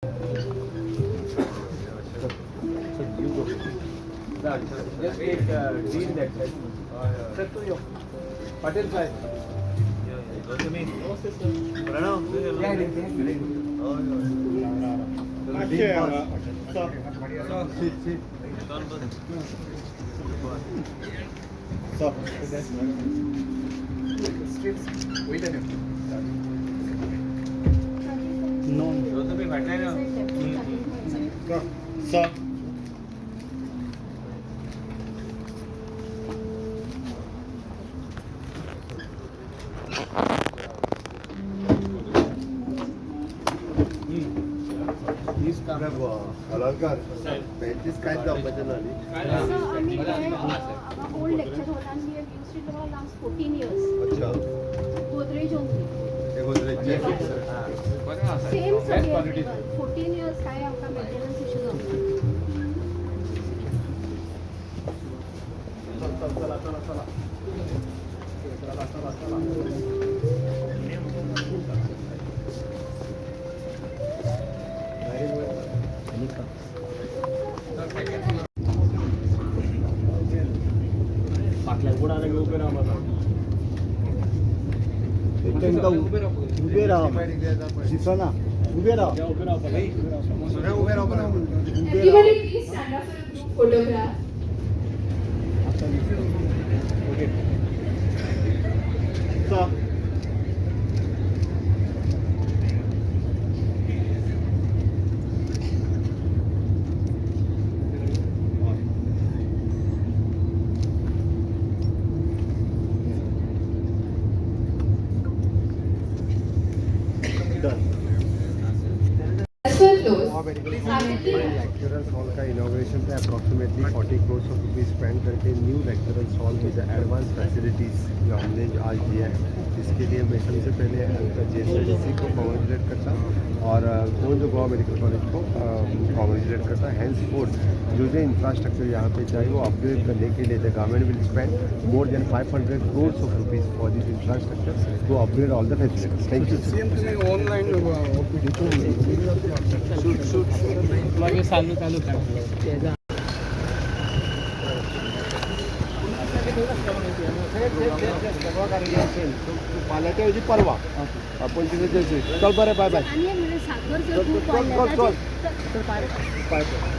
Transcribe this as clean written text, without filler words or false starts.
Just take Dean that side. Sir, तू यो. पाटील साहेब. प्रणव. या रे, या रे. Sit, sit. Sir. Alarkar, benches कांयच जावपाचें ना न्ही? आमी ओल्ड लेक्चर हॉलान we have used it for last 14 years. अच्छा. गोदरेज ओनली. ते गोदरेजचे. सेम सगळे 14 इयर्स, काय आमकां मेंटेनन्स इशू जावंक. चल, चला चला चला चला चला चला. तांकां उबे राव, दिसना, उबे राव. उबे राव. Everybody please stand up for a group photograph. Okay. Sir. Done. As for close. Faculty lecturers hall का inauguration pay approximately 40 crore of rupees spend करके new lecturers hall with advance facilities जो हमने आज दिया है, इसके लिए मैं सबसे पहले जे को कॉन्ग्रेचुलेट करता हूँ और गोंद गोवा मेडिकल कॉलेज को कॉन्ग्रेचुलेट करता। हैंस फोर्थ जो जो इंफ्रास्ट्रक्चर यहाँ पे चाहिए, वो अपग्रेड करने के लिए the government will spend more than 500 crores of rupees for this infrastructure to upgrade all the facilities. Thank you. Online OPD. मागीर चालू चालू कर. फाल्यांच्या ऐवजी परवा आपण तिथे. चल, बरें, बाय बाय. आनी एक म्हणजे साखर जर चल, खूप चल, वाडल्या चल, चल. ताजेर बाय.